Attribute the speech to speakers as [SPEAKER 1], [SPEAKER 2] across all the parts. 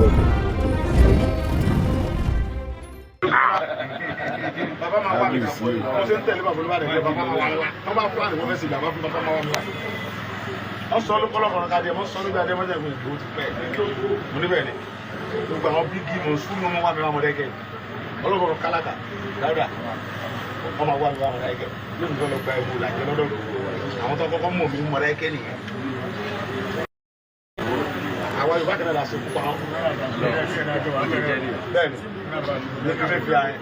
[SPEAKER 1] Block ẹ̀.
[SPEAKER 2] Bàbá máa wà mí kà, wọ́n ṣe ń tẹ̀lé bàbá Olúbàdàn pé bàbá máa wà mí wá. Wọ́n bá fúlàní, wọ́n fẹ́ sí ìjàmbá fún bàbá máa wà mí wá. Wọ́n sọ lókọ́lọ́ kan ká díẹ̀, wọ́n sọ lójú adé mọ́jà ìgbìyànjú ti pẹ́. Mo níbẹ̀ ni gbogbo àwọn bígì mọ̀ sún ní wọ́n wá mi wá Mọ̀dákẹ́kẹ́. Ọlọ́bọ̀rọ̀ kálákà dáúdà, wọ́n máa wá mi wá Mọ̀dákẹ́kẹ́ lónìí, fẹ́ lọ gba ewu làjẹ́ lọ́dọ̀ àwọn tó kọ́kọ́ mọ̀ mí Mọ̀dákẹ́kẹ́ nìyẹn. Àwa Yorùbá kan náà la ṣe kú pa wọn. Bẹ́ẹ̀ni, ní fífẹ́ fi àyẹ̀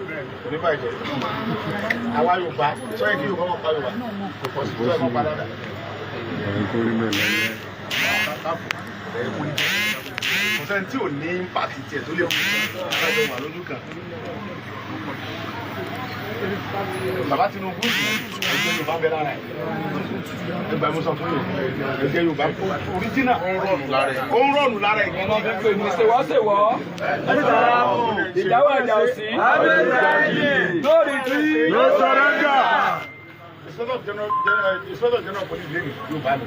[SPEAKER 2] oníbàjẹ́. Àwa Yorùbá sọ yẹ kí Yorùbá wọn pa Yorùbá kò pọ̀ sí, sọ yẹ kó pa dáadáa.
[SPEAKER 1] Ọ̀rẹ́ kó rí mẹ́rin láyé.
[SPEAKER 2] Kò sẹ́ni tí ò ní impact tiẹ̀ tó lè mú adájọ́ wà lójú kan. Bàbá Tinubu, ẹ̀jẹ̀ Yorùbá bẹ lára ẹ̀. Ẹgbàá mo sọ fún yìí, ẹ̀jẹ̀ Yorùbá original ó ń rọrùn lára ẹ̀ gidi.
[SPEAKER 3] Ṣèwọ́ṣèwọ́ ìjáwọ́ àjà òsì lórí tí.
[SPEAKER 1] No surrender.
[SPEAKER 2] Inspector General Police lẹ́nu, Yorùbá ni.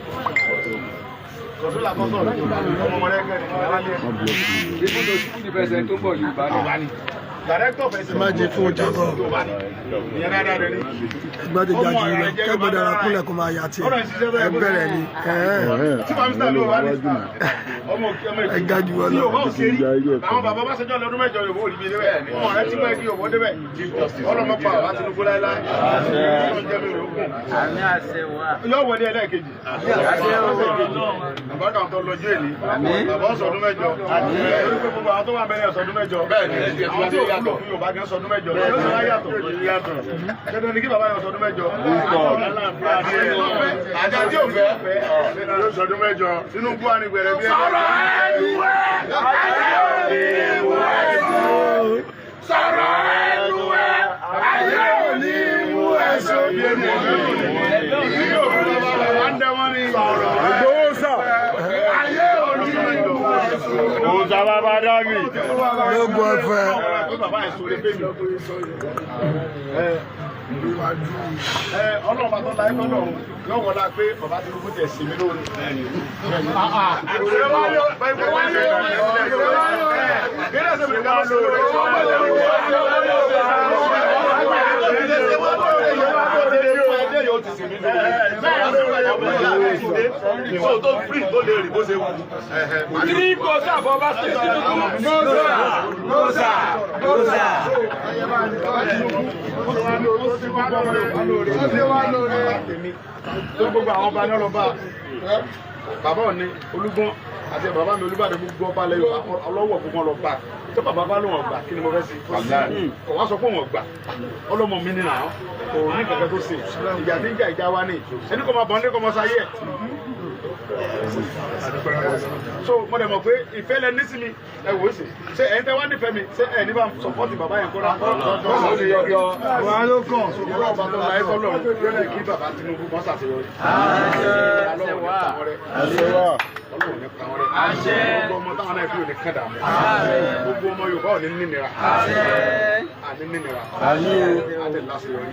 [SPEAKER 2] Controller kọ́sọ̀, Yorùbá ni. Ọmọ ọmọdé kẹrin ní
[SPEAKER 1] Wọ́n block ẹ̀.
[SPEAKER 3] Ibùdó sukùl president tó ń bọ̀, Yorùbá ni.
[SPEAKER 2] Yorùbá ni. Director of
[SPEAKER 4] Má jẹ́ fún jábọ̀.
[SPEAKER 2] Yorùbá ni. Ìyẹn dáadáa rẹ ni.
[SPEAKER 4] Ẹgbẹ́ ti ga jù lọ, kẹ́gbẹ́ dára kúnlẹ̀ kó máa yà tiẹ̀. Ẹ bẹ̀rẹ̀ ni ẹ̀ẹ́.
[SPEAKER 2] Tí bàmí sáà Yorùbá ni ọmọ òkè ọmọ
[SPEAKER 4] Ẹ ga jù ọ
[SPEAKER 2] tí
[SPEAKER 4] lọ.
[SPEAKER 2] Yorùbá ò ṣe rí àwọn bàbá bá ṣẹjọ́ lọ́dún 8, Yorùbá ò rí bí débẹ̀. Ọmọ rẹ ti pẹ́ kí Yorùbá débẹ̀. Ọlọ́mọ pa bàbá Tinubu láéláé. Ọlọ́run jẹ́ mi rè ógùn. Yóò wọlé ẹlẹ́ẹ̀kejì. Bàbá kan tó lọ́jọ́ èní. Bàbá ọ̀sọ̀dún 8. Torí pé gbogbo àwọn tó wà bẹ́ẹ̀ ọ̀sọ̀dún 8. Àwọn tí ò wúlò fún Yorùbá gan sọdún 8. Yóò sọ láyàtọ̀. Dandan ni kí bàbá yẹn sọdún 8. Àti àti ò fẹ́ yóò sọdún 8. Tinubu á ní gbẹrẹ bí ẹ. Sọ̀rọ̀ ẹnu ẹ̀. Ayé òní mú ẹ̀sùn. Sọ̀rọ̀ ẹnu ẹ̀. Ayé òní mú ẹ̀sùn.
[SPEAKER 1] Ìgbòho sà.
[SPEAKER 2] Ayé òní mú ẹ̀sùn.
[SPEAKER 1] Òòsà bàbá dá mi.
[SPEAKER 4] Lógun ọ̀fẹ́.
[SPEAKER 2] Ọlọ́run bá tó la ẹ̀kọ́ lọ́run yóò wọlá pé bàbá Tinubu tẹ̀ sí mi lóore. So tó free tó lè rí bó ṣe wù.
[SPEAKER 3] Three goals for Ọba State Tinubu.
[SPEAKER 2] Gosa, gosa, gosa. Tó gbogbo àwọn ọba ní ọlọ́ba, bàbá òní Olúgbọ́n àti bàbá mi Olúbàdàn, gbogbo ọba lẹ́yìn ọlọ́wọ́, gbogbo ọlọ́ba tó bàbá bá lóun ọgbà, kí ni mo fẹ́ ṣe? Kò wá sọ pé òun ọgbà ọlọ́mọ mi nínú àwọn kò ní kankan tó ṣe. Ìjà tí ń jà, ìjà wa ní ẹni kò máa bọ̀ ní kò máa ṣayé ẹ̀. So mo dẹ̀ mọ̀ pé ìfẹ́ lẹ ní sí mi. Ẹ wò ó sì ṣe ẹ̀yin tẹ́ wá nífẹ̀ẹ́ mi, ṣé ẹ̀ ní bá support bàbá yẹn kóra ó ti yọ
[SPEAKER 4] Wà ló kàn.
[SPEAKER 2] Ìrọ̀ ọba tó láyé tọ́lọ̀ yóò lè kí bàbá Tinubu mọ́ ṣàṣeyọrí. Ọlọ́run ní pa wọ́n rẹ́. Ọlọ́run ní pa wọ́n rẹ́. Gbogbo ọmọ táwọn náà fi ò ní kàn dààmú. Gbogbo ọmọ Yorùbá ò ní nínira. Àní nínira. Àti láṣeyọrí.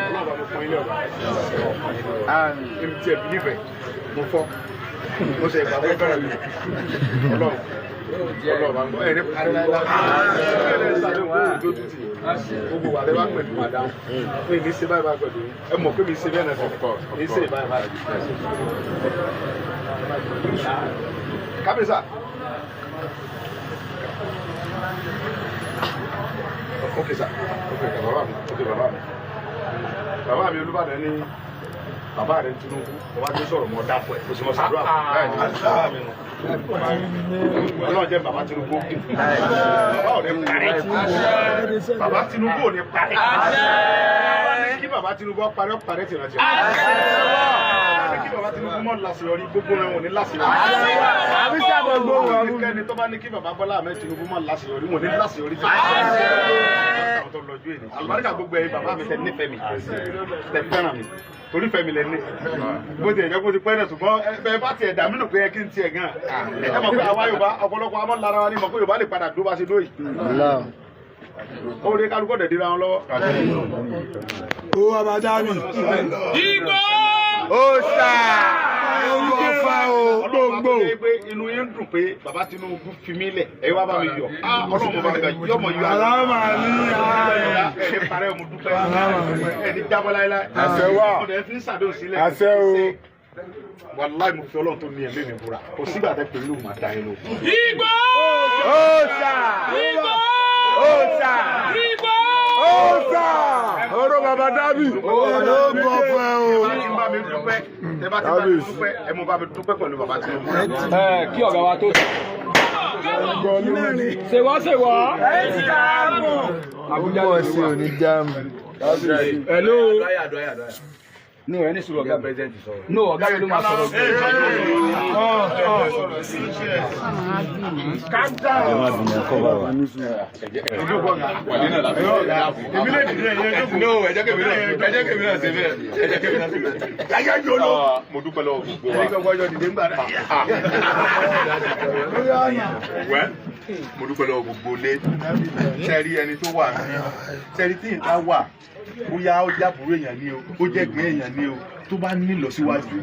[SPEAKER 2] Ọlọ́run bá mi fún ilé ọ̀rọ̀. Èmi tiẹ̀ bí nífẹ̀ẹ́. Mo fọ́. Mo ṣe ìgbàgbọ́ fẹ́ràn mi. Ọlọ́run. Ọlọ́run bá ń gbọ́. Ẹ̀rí parí láíláí. Gbogbo wa lè bá pẹ̀lú madam. Mi ní ṣe báyìí báyìí pẹ̀lú. Ẹ mọ̀ pé mi ṣe bẹ́ẹ̀ náà sọ. Mi ṣe báyìí báyìí. Kábíyèsà. Ok sir. Ok bàbá mi. Ok bàbá mi. Bàbá mi Olúbàdàn ní bàbá rẹ̀ Tinubu. Bàbá tó sọ̀rọ̀ mọ́ dápọ̀ ẹ̀. Kò sì mọ́ sàdúrà fún mi. Bàbá mi nù. Ọlọ́run jẹ́ bàbá Tinubu. Bàbá ò ní parẹ́. Bàbá Tinubu ò ní parẹ́. Kí bàbá Tinubu ó parẹ́, ó parẹ́ tìrántì. Kí bàbá Tinubu mọ̀ láṣeyọrí, gbogbo rẹ̀ wọ́n ní láṣeyọrí.
[SPEAKER 3] Àbí sábà gbóhùn ọdún.
[SPEAKER 2] Ẹnikẹ́ni tó bá ní kí bàbá Bọ́lá Ahmed Tinubu mọ̀ láṣeyọrí, wọ́n ní láṣeyọrí. Àwọn tó lọ́jọ́ èdè. Àlùbáríkà gbogbo ẹ̀yin bàbá mi tẹ nífẹ̀ẹ́ mi, tẹ fẹ́ràn mi, torí fẹ́ mi lẹ ní. Bó ti ẹ̀jẹ̀ kó ti pẹ́ náà, ṣùgbọ́n ẹ bá tiẹ̀ dà mí nù pé ẹ kí n tiẹ̀ gan. Ẹ mọ̀ pé àwa Yorùbá ọ̀pọ̀lọpọ̀ amọ̀ lára wa ní mọ̀ pé Yorùbá lè padà dó bá ṣe dóyìí. Ó rí kálukọ́ dẹ̀ dira wọn lọ́wọ́.
[SPEAKER 4] Ó wà bá dá mi.
[SPEAKER 3] Ìgbò.
[SPEAKER 1] Òòsà.
[SPEAKER 4] Lógun ọ̀fẹ́. fẹ́ o.
[SPEAKER 2] Ọlọ́run bá tó yẹ pé inú yín dùn pé bàbá Tinubu fi mí lẹ̀, ẹ wá bá mi yọ̀. Ah, Ọlọ́run bá mi yọ̀, yọmọ yọ.
[SPEAKER 4] Aláma ní ayọ̀.
[SPEAKER 2] Ẹ parẹ́, mo dúpẹ́. Ẹ ní jábọ́ láéláé.
[SPEAKER 1] Àṣẹ wà.
[SPEAKER 2] Mo dẹ̀ fi ń sàdéhùn sílẹ̀.
[SPEAKER 1] Àṣẹ o.
[SPEAKER 2] Wàláì, mo fi Ọlọ́run tó ní ẹ̀mí mi búra. Kò sígbà tẹ́ pẹ̀lú màá dá yín lóhùn.
[SPEAKER 1] Òòṣà. Òòṣà. Òòṣà. Ọ̀rọ̀ bàbá Dábì.
[SPEAKER 4] Ológun ọ̀fẹ́ o.
[SPEAKER 2] Tẹ́ bá ti ń bá mi dúpẹ́, tẹ́ bá ti bá mi dúpẹ́, ẹ mú bá mi dúpẹ́ pẹ̀lú bàbá Tinubu.
[SPEAKER 3] Ẹ kí ọ̀gá wa tó ṣèwọ́ ṣèwọ́. Àbújá
[SPEAKER 4] Pọ̀ sí òní jáàmù.
[SPEAKER 3] Hello. No, ẹ ní sùúrù, ọ̀gá. No, ọ̀gá mi ló máa sọ̀rọ̀.
[SPEAKER 5] Ẹ má bínú, ẹ kọ́ bá wa.
[SPEAKER 1] Èmi lè dìde ẹ̀yẹ jókòó.
[SPEAKER 6] No, ẹ jẹ́ kèmí náà, ẹ jẹ́ kèmí náà ṣe bẹ́ẹ̀, ẹ jẹ́ kèmí náà ṣe bẹ́ẹ̀. Ah, mo dúpẹ́ lọ́wọ́ gbogbo wa. Wẹ́, mo dúpẹ́ lọ́wọ́ gbogbo ilé. Ṣẹ́rí ẹni tó wà ní ṣẹ́rí tí nǹkan wà, bóyá ó jẹ́ àbúrò èèyàn ni o, ó jẹ́ ẹ̀gbọ́n èèyàn ni o, tó bá ní ìlọsíwájú,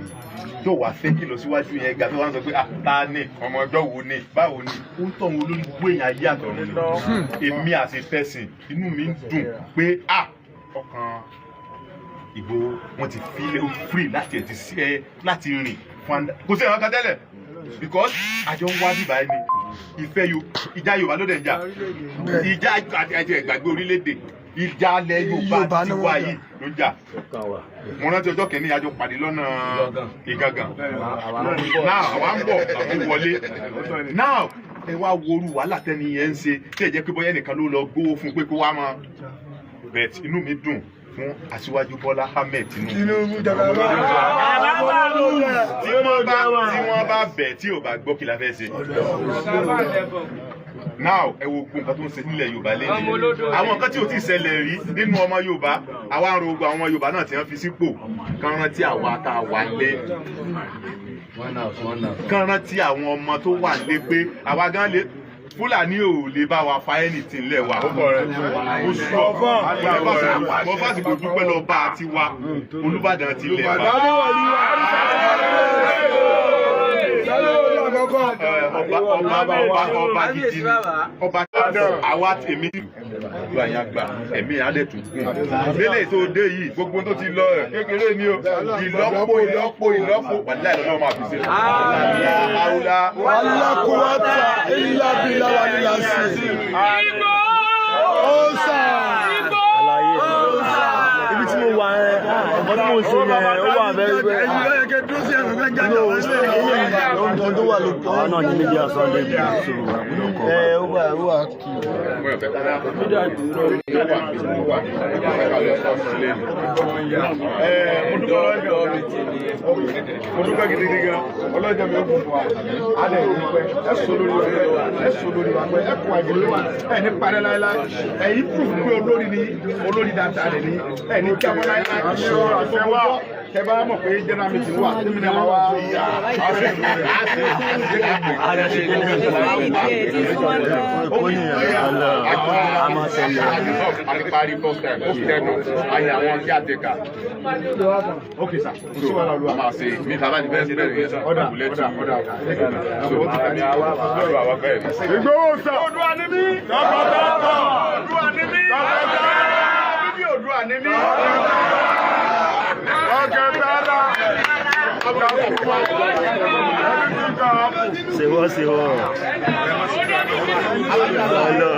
[SPEAKER 6] tó wà fẹ́ kí ìlọsíwájú yẹn ga, tó wá ń sọ pé, ah, ta ni ọmọ ọjọ́ wo ni, báwo ni, ó ń tọ̀ wọn olórí gbogbo èèyàn ayé àtọ̀run ni. Èmi àti fẹ́sìn, inú mi ń dùn pé, ah, ọkàn Ìgbòho wọn ti fi free láti ẹ̀ ti sí ẹ láti rìn fún kò sí ẹ̀rọ kan tẹ́lẹ̀, because àjọ ń wá bíbá ẹni ìfẹ́ yo ìjà Yorùbá ló dẹ̀ ń jà, ìjà àti ẹ̀gbàgbé orílẹ̀-èdè, ìjà alẹ́ Yorùbá
[SPEAKER 4] Yorùbá
[SPEAKER 6] ti
[SPEAKER 4] ni
[SPEAKER 6] wá
[SPEAKER 4] wọ́n
[SPEAKER 6] yìí ló ń jà. Mo rántí ọjọ́ kìíní àjọ pàdé lọ́nà Ìgangan now, àwa ń bọ̀, àwọn wọlé now. Ẹ wá woru wàhálà tẹ́ni yẹn ń ṣe tí ẹ jẹ́ pé bóyá ẹnìkan ló lọ gbówó fún un pé kó wá máa bẹ̀t. Inú mi dùn fún Aṣíwájú Bọ́lá Ahmed Tinubu.
[SPEAKER 4] Tinubu jàmbá.
[SPEAKER 6] Tí wọ́n bá bẹ̀ tí ò bá gbọ́, kí la fẹ́ ṣe now? Ẹ wo gbogbo nǹkan tó ń ṣe nílẹ̀ Yorùbá lẹ́yìn, àwọn nǹkan tí ò tí ì ṣẹlẹ̀ rí nínú ọmọ Yorùbá. Àwa ń ro gbogbo àwọn ọmọ Yorùbá náà tí wọ́n fi sípò kán rántí àwa tá a wà lé, kán rántí àwọn ọmọ tó wà lé, pé àwa gan lé Fúlàní ò lè bá wa fa anything lẹ̀ wa. Ó sọ mo fásitì dúpẹ́ lọ bá a ti wa Olúbàdàn ti lẹ̀ wa. Ọba, ọba, ọba, ọba gidi ni ọba àwa. Èmi àdúrà yẹn àgbà, ẹ̀mí adẹ̀ tún gùn lélẹ̀ tó dé yìí. Gbogbo tó ti lọ ẹ̀ kékeré ni o, ìlọ́po, ìlọ́po, ìlọ́po, wàláì lọ́wọ́ máa fi ṣe. Àwùlà.
[SPEAKER 4] Wàlá kúwàtà ilá bílá wà nílá sí. Ó sà.
[SPEAKER 5] Àlàyé ibi tí mo wà ẹ, nǹkan tí mo ṣe yẹn, ó wà very very.
[SPEAKER 4] Ẹ̀yin ló yẹ kẹ́ dúró sí ẹ̀rọ fẹ́ jáde àwọn ẹgbẹ́
[SPEAKER 5] Ohun tó wà lóko. Àwa náà ní media Sunday Igboho, so àbúrò kọ. Ẹ ó wà, ó wà kì í.
[SPEAKER 2] Mo dúpẹ́ lọ́jọ́, mo dúpẹ́ gidigidi gan. Ọlọ́jọ́ mi ó gùn fún wa, adẹ̀ ìdúpẹ́. Ẹ sọ lórí wa pẹ́, ẹ sọ lórí wa pẹ́, ẹ kọ́ àìdílé wa, ẹ ní parẹ́ láéláé. Ẹ yí proof pé olórí ni, olórí dáadáa rẹ̀ ni, ẹ ní jábọ́ láéláé. Gbogbo ọjọ́ tẹ bá mọ̀ pé general meeting wà, tẹ́mi náà máa wá.
[SPEAKER 5] Ó nìyẹn a máa tẹ̀lé.
[SPEAKER 6] A ti parí first time, ó tẹnu ayé àwọn kí á tẹ ká.
[SPEAKER 2] Ok sir, kò sí wàhálà, olúwa.
[SPEAKER 6] A máa ṣe mi tàbá ti fẹ́ bẹ̀rẹ̀ yẹn.
[SPEAKER 2] Ọ̀dà,
[SPEAKER 6] ìbúlẹ̀
[SPEAKER 2] ọ̀dà,
[SPEAKER 6] tù.
[SPEAKER 2] Ọ̀dà.
[SPEAKER 6] So lọ́rọ̀ àwa bẹ́ẹ̀ ni.
[SPEAKER 1] Ìgbòho sà.
[SPEAKER 2] Oòduà ni mí.
[SPEAKER 1] Tọkàntọkàn.
[SPEAKER 2] Oòduà ni mí. Bíbí Oòduà ni mí.
[SPEAKER 1] Ọkẹtàlá.
[SPEAKER 5] Ṣèwọ́ ṣèwọ́. Ọlọ.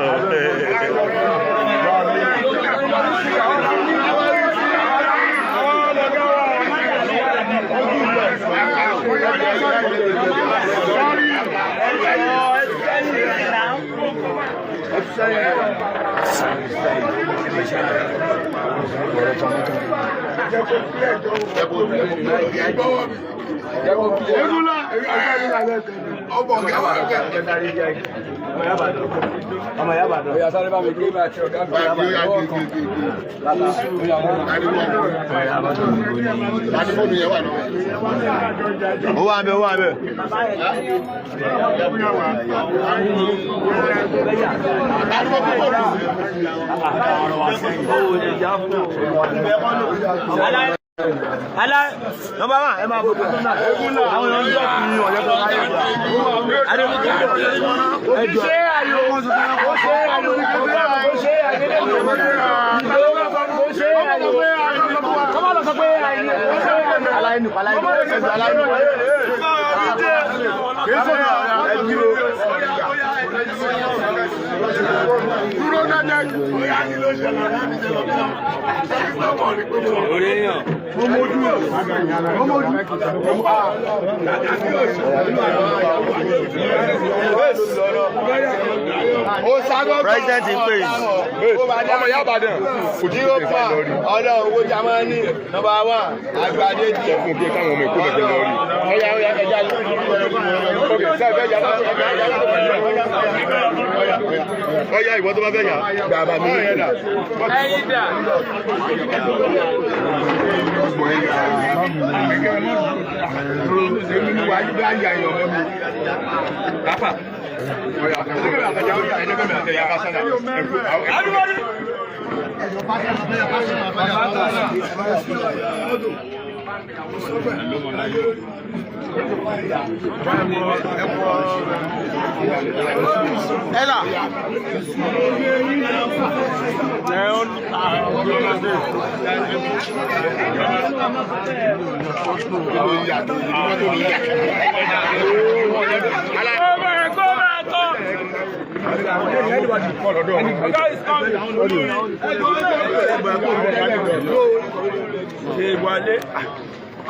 [SPEAKER 3] Oya, sáré bá mi gbé bá ti ọ̀gá mi. Ọwọ́ kan. Oya,
[SPEAKER 5] Ó wà bẹ́ẹ̀, ó wà bẹ́ẹ̀. Alá nọ́mbà wà ẹ máa bọ̀ àwọn èèyàn ń jọ kí ọ̀yọ́ tó láyé gbà. Ẹjọ́ ṣé àyò ó ṣe àyò ó ṣe àyò ó ṣe àyò kọ́mọ́ lọ sọ pé àyò ó ṣe àyò. Aláyé nù aláyé nù ẹjọ́ aláyé nù.
[SPEAKER 1] Dúró dáadáa.
[SPEAKER 5] President ń pè yín.
[SPEAKER 1] Ọmọ ìyá Ìbàdàn. Kò tí ì pa
[SPEAKER 5] Ọlọ́run owó jamani nọ́mbà wà àgbàdé
[SPEAKER 1] sọ fún un pé káwọn ọmọ èkó lọ́jọ́ lọ rí.
[SPEAKER 5] Ọ̀yà ọ̀yà ẹja lọ.
[SPEAKER 1] Ok, sẹ́ẹ̀ fẹ́ yà lọ́sọ̀ ọ̀yà ìwọ tó bá fẹ́ yà. Bàbá mi yẹn dà.
[SPEAKER 3] Ẹyin dà.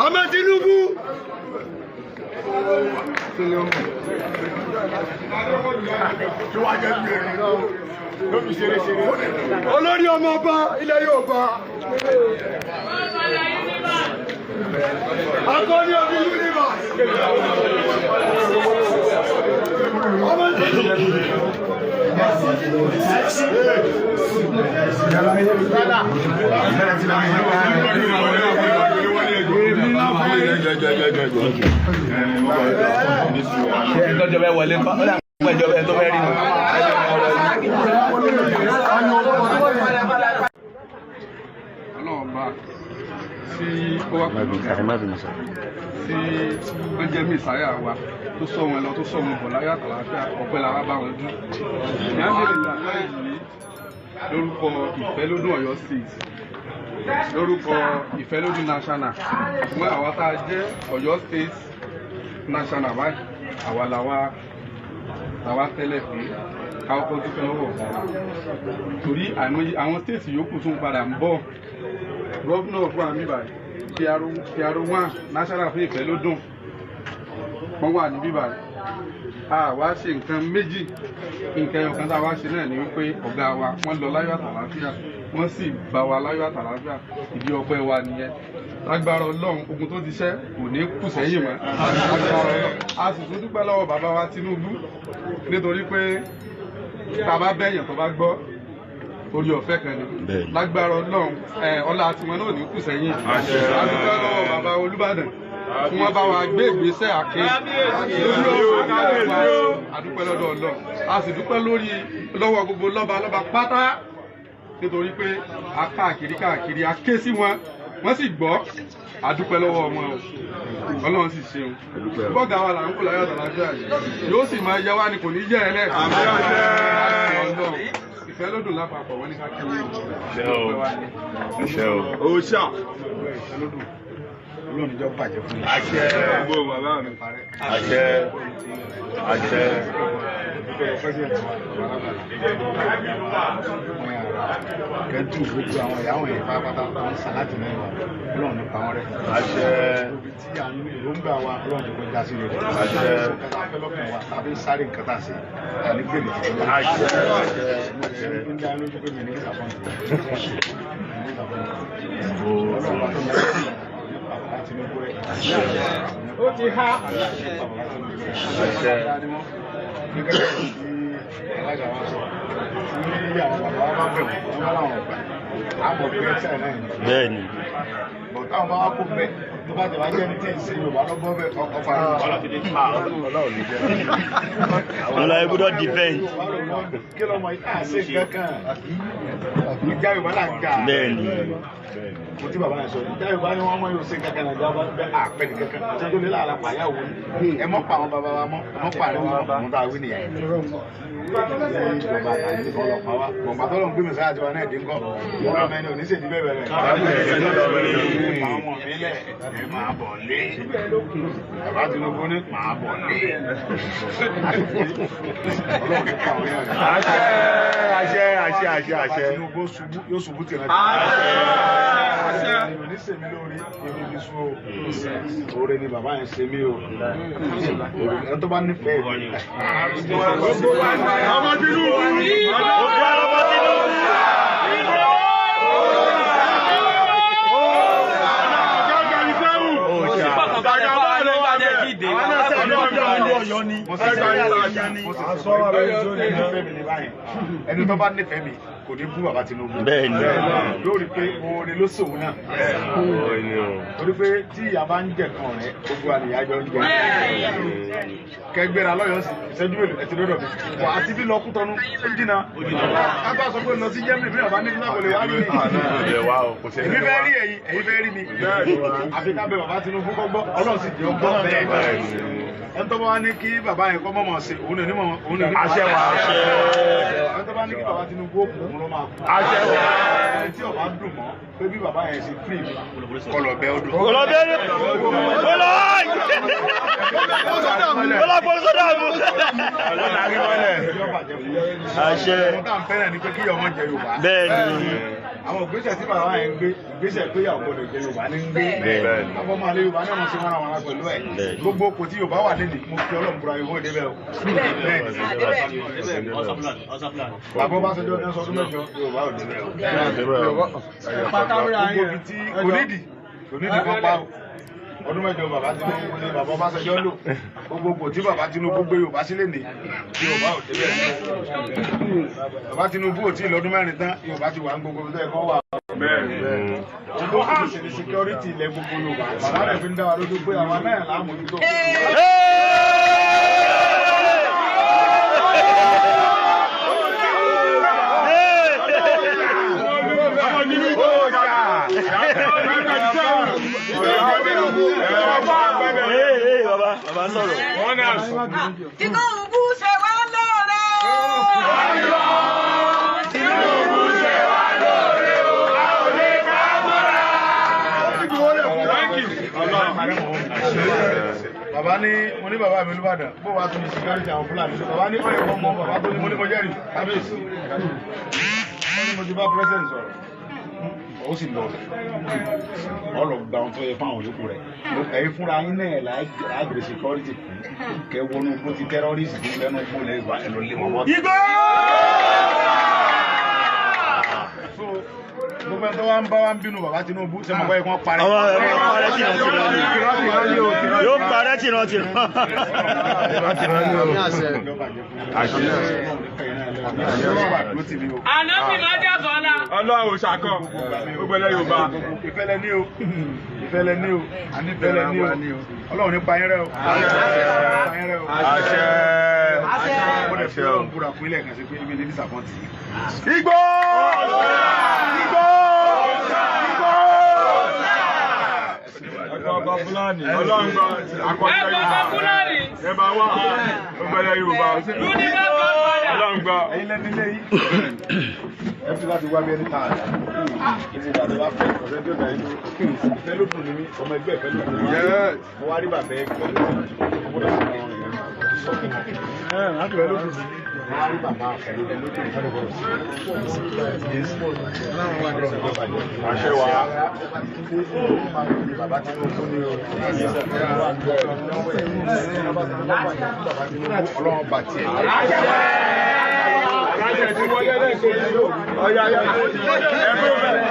[SPEAKER 4] Ọmọ Tinubu. Olórí ọmọ ọba ilẹ̀ Yorùbá. Akọni of the universe. Ọmọ Tinubu.
[SPEAKER 3] Ṣé ẹ tọ́jọ́ bẹ́ẹ̀ wọlé ńkọ́? Ó dà pé ẹjọ́ ẹ tó fẹ́ rí mi.
[SPEAKER 2] Ọlọ́run bá tí ó wà pẹ̀lú tí wọ́n jẹ́ mìsáyà wa tó sọ wọn lọ tó sọ wọn bọ̀ láyọ̀ àtàlàáfíà, ọpẹ́ la wá bá wọn dún. Ìyáǹdè yìí lórúkọ Ìfẹ́lódùn Ọ̀yọ́ State, lórúkọ Ìfẹ́lódùn National, ṣùgbọ́n àwa tá a jẹ́ Ọ̀yọ́ State National báyìí, àwa làwa làwa tẹ́lẹ̀ pé káwọ́ kọ́ dúpẹ́ lọ́wọ́ ọ̀gá wa, torí àìmọye àwọn state yòókù tún padà ń bọ̀. Gọ́vnọ̀ fún àmì báyìí, PRO one national fún Ìfẹ́lódùn, wọ́n wà níbí báyìí. A wá ṣe nǹkan méjì, nǹkan ẹyọ kan tá a wá ṣe náà ni wípé ọ̀gá wa wọ́n lọ láyọ̀ àtàlàáfíà, wọ́n sì bá wa láyọ̀ àtàlàáfíà. Ìdí ọpẹ́ wa nìyẹn. Lágbára Ọlọ́run, ogun tó ti ṣẹ́ kò ní kù sẹ́yìn mọ́. Lágbára Ọlọ́run, a sì tún dúpẹ́ lọ́wọ́ bàbá wa Tinubu, nítorí pé tá a bá bẹ̀yàn tó bá gbọ́, orí ọ̀fẹ́ kan ni. Lágbára Ọlọ́run, ọlá tiwọn náà ò ní kù sẹ́yìn. A dúpẹ́ lọ́wọ́ bàbá Olúbàdàn tí wọ́n bá wa gbé ìgbésẹ̀ àké lórí ọ̀rọ̀ wa. A dúpẹ́ lọ́dọ̀ Ọlọ́run, a sì dúpẹ́ lórí lọ́wọ́ gbogbo lọ́ba lọ́ba pátá, nítorí pé a káàkiri káàkiri, a ké sí wọn, wọ́n sì gbọ́. A dúpẹ́ lọ́wọ́ wọn o, Ọlọ́run sì ṣeun. Bọ́gà wa là ń kó láyọ̀ àtàlàáfíà yìí, yóò sì máa yẹ wá ni, kò ní yẹ ẹ lẹ̀. Ọlọ́run Ìfẹ́lódùn lápapọ̀ wọ́n ní ká kí
[SPEAKER 1] Òòṣà.
[SPEAKER 2] Ọlọ́run ìjọ bàjẹ́ fún yín.
[SPEAKER 1] Àṣẹ. Àṣẹ. Àṣẹ.
[SPEAKER 2] Kẹ́tù gbogbo àwọn ìyàwó yẹn pátápátá wọn sàn láti mẹ́rin wa, Ọlọ́run ní pa wọ́n rẹ́.
[SPEAKER 1] Àṣẹ.
[SPEAKER 2] Ibi tí à ń èròǹgbà wa, Ọlọ́run ní kó já sí rere.
[SPEAKER 1] Àṣẹ.
[SPEAKER 2] Nǹkan tá a fẹ́ lọ́kàn wa tàbí sáré nǹkan tá a ṣe àní gbèrè tí wọ́n.
[SPEAKER 1] Àṣẹ.
[SPEAKER 2] Ń dá lójú pé mi ní ìsàfọ́n. Ọlọ́run bá tó mẹ́rin bàbá Tinubu rẹ̀.
[SPEAKER 3] Ó ti há.
[SPEAKER 1] Àṣẹ.
[SPEAKER 2] Gẹ́gẹ́ bí alága wa sọ, tí àwọn bàbá wa bá bẹ̀rù, wọ́n bá láwọn ọ̀gbà. Àmọ̀ bí ẹ ṣáà náà ni.
[SPEAKER 7] Bẹ́ẹ̀ni.
[SPEAKER 2] Bọ̀ táwọn bá wá kó bẹ́ẹ̀ tó bá tẹ̀ wá jẹ́ ní tí ì ṣe Yorùbá lọ́gbọ́n bẹ́ẹ̀ ọkọ̀ fara.
[SPEAKER 7] Wọn lọ ibùdó defend.
[SPEAKER 2] Kí lọ́mọ yìí á ṣe kankan. Ìjà Yorùbá là ń jà.
[SPEAKER 7] Bẹ́ẹ̀ni.
[SPEAKER 2] Mo ti bàbá yẹn sọ ìjà Yorùbá ni wọ́n mọ̀ yóò ṣe kankan náà ìjà bẹ́ẹ̀ àpẹ ní kankan. Àti tó lé lára pàyàwó ni. Ẹ mọ́ pa àwọn bàbá wa mọ́, ẹ mọ́ pa àrẹ wọn mọ́, mo ta wí nìyẹn. Ìjọba àti ọlọ́pàá wa. Bọ̀ǹgbà tó lọ́n gbé mi sáyà tiwa náà dín kọ́. Ìjọba mẹ́ni ò ní ṣèdí bẹ́ẹ̀ bẹ̀rẹ̀. Àwọn ọmọ mi lẹ̀ ẹ máa bọ̀ lé. Bàbá Tinubu ní máa bọ̀ lé. Ọlọ́run ní pa àwọn yàrá.
[SPEAKER 1] Àṣẹ àṣẹ àṣẹ àṣẹ àṣẹ.
[SPEAKER 2] Bàbá Tinubu yóò ṣubú tìrẹ. Àṣẹ. Èmi ò ní sèmi lórí, èmi fi sú o. Oore ni bàbá yẹn ṣe mí o. Ẹni tó bá nífẹ̀ẹ́ mi.
[SPEAKER 1] Ọmọ Tinubu.
[SPEAKER 7] Gbogbo ọmọ Tinubu.
[SPEAKER 2] Ẹni tó bá nífẹ̀ẹ́ mi kò ní bú bàbá Tinubu.
[SPEAKER 7] Bẹ́ẹ̀ni.
[SPEAKER 2] Yóò rí pé oore ló sòun náà. Torí pé tí ìyá bá ń jẹ kan rẹ, gbogbo àníyá jọ ń jẹ. Kẹgbẹ́ra lọ́yọ̀ọ́ sí ìṣẹ́jú mélòó ẹ ti lọ́dọ̀ mi. Wà á ti bí lọ Kútọ́nù, ó jìnnà. Kápá sọ pé lọ sí Germany bí bàbá ní kò lè wá rí mi. Èmi fẹ́ rí ẹ̀yin, ẹ̀yin fẹ́ rí mi. Àfi ká bẹ bàbá Tinubu kọ́ gbọ́, Ọlọ́run sì jẹ́ ó gbọ́ bẹ́ẹ̀. Ẹni tó bá wá ní kí bàbá yẹn kọ́ mọ̀mọ́ sí, òun ní mọ̀ òun ní.
[SPEAKER 1] Àṣẹ wa.
[SPEAKER 2] Ẹni tó bá ní kí bàbá Tinubu ó kú, òun ló máa kú.
[SPEAKER 1] Àṣẹ wa.
[SPEAKER 2] Ẹni tí ó bá dùn mọ́ pé bí bàbá yẹn ṣe free mi, kọlọ̀ bẹ́ ó dùn.
[SPEAKER 7] Kọlọ bẹ́ẹ̀ kọlọ kọlọ kọlọ sọdọ àbò. Àṣẹ.
[SPEAKER 2] Ohun tá à ń fẹ́ràn ni pé kí ọmọ jẹ Yorùbá.
[SPEAKER 7] Bẹ́ẹ̀ni.
[SPEAKER 2] Àwọn ìgbésẹ̀ tí bàbá yẹn ń gbé, ìgbésẹ̀ pé ìyàwó gbọdọ̀ jẹ Yorùbá ní ń gbé.
[SPEAKER 1] Bẹ́ẹ̀ni.
[SPEAKER 2] Àwọn ọmọ àlè Yorùbá náà wọ́n ṣe wọ́n ra wọn pẹ̀lú ẹ̀. Gbogbo kò tí Yorùbá wà lẹ́nu, mo fi Ọlọ́run búra Yorùbá òde bẹ́ẹ̀ o. Bẹ́ẹ̀ni. Bàbá Ọbásanjọ́ ní sọdún mẹ́jọ Yorùbá òde bẹ́ẹ̀ o. Gbogbo ibi tí kò nídìí, kò nídìí kan pa o. Ọdún mẹ́jọ bàbá Tinubu ní bàbá Ọbásanjọ́ lò. Gbogbo kò tí bàbá Tinubu gbé Yorùbá sílẹ̀ ní Yorùbá ò débẹ̀. Bàbá Tinubu ò tí ì lọ́dún mẹ́rin tán, Yorùbá ti wà ń gbogbo ibi tó yẹ kó wà. Gbogbo kò ṣe ní security ilẹ̀ gbogbo Yorùbá. Bàbá rẹ̀ fi ń dá wa lójú pé àwa náà là á mójútó.
[SPEAKER 7] Ee bàbá bàbá sọ̀rọ̀.
[SPEAKER 8] Tinubu ṣe wá lóore o.
[SPEAKER 1] Tinubu ṣe wá lóore o, a ò lè ká mọ́ra.
[SPEAKER 2] Bàbá ní mo ní bàbá mi Olúbàdàn bó wàá tún ní security àwọn Fúlàní. Bàbá ní ọ̀yẹ̀ kan mọ bàbá tó ní mo ní mo jẹ́rìí kábíyèsí. Wọ́n ní mo ti bá president sọ̀rọ̀. Ó sì lọ ọ lọ gba ohun tó yẹ fáwọn olóko rẹ. Ẹ̀yin fúnra yín náà láàgbèrè security kù. Kẹ wọnú igbó ti terrorist tó lẹ́nu igbó lẹ́yìn wá ẹ lọ lé wọn bọ́.
[SPEAKER 1] Igbó!
[SPEAKER 2] So gbogbo ẹni tó wá ń bá wa ń bínú bàbá Tinubu ṣe mọ̀ pé wọ́n parẹ́.
[SPEAKER 7] Àwọn ọmọ parẹ́ tìrọ̀ tìrọ̀ ni. Yóò parẹ́ tìrọ̀ tìrọ̀.
[SPEAKER 8] Ànábì máa jà sọ́la.
[SPEAKER 3] Ọlọ́run ò ṣàkàn gbogbo ẹlẹ́ Yorùbá.
[SPEAKER 2] Ìfẹ́lẹ́ ní o, ìfẹ́lẹ́ ní o, ìfẹ́lẹ́ ní o, Ọlọ́run nípa yín rẹ o, nípa yín rẹ o.
[SPEAKER 1] Àṣẹ.
[SPEAKER 2] Mo lè fi Ọlọ́run búra fún ilé ẹ̀kan sí pé ibi ní disappoint.
[SPEAKER 1] Igbó! Igbó! Igbó!
[SPEAKER 3] Ẹ̀kọ́ ọba Fúlàní. Ọlọ́run gba akọ́jọ́
[SPEAKER 8] Ẹ̀kọ́ ọba Fúlàní.
[SPEAKER 3] Ẹ bá wà gbogbo ẹlẹ́ Yorùbá.
[SPEAKER 8] Universe Godfather.
[SPEAKER 3] Ọlọ́run gba.
[SPEAKER 2] Ẹ̀yin lẹ́ni ilé yìí. Ẹ fi láti wá bí ẹni tààrà. Ìṣe ìgbà tó bá fẹ́ ọ̀sẹ̀ tí ó dà inú. Ìfẹ́ ló dùn ní mí, ọmọ ẹgbẹ́ ìfẹ́ ló dùn ní mí. Mo wá rí bàbá ẹ pẹ̀lú ọgbọ́dọ̀ sí àwọn èèyàn sọ fún mi. Ìfẹ́ ló dùn ní mí. Mo wá rí bàbá pẹ̀lú ọgbọ́dọ̀ sí
[SPEAKER 1] Àṣẹ wa.
[SPEAKER 2] Bàbá Tinubu ní o. Ọlọ́run bá tiẹ̀.
[SPEAKER 3] Aláṣẹ ti wọlé lẹ́ẹ̀kejì. Ọ̀yà ẹ̀kọ́ bẹ̀rẹ̀.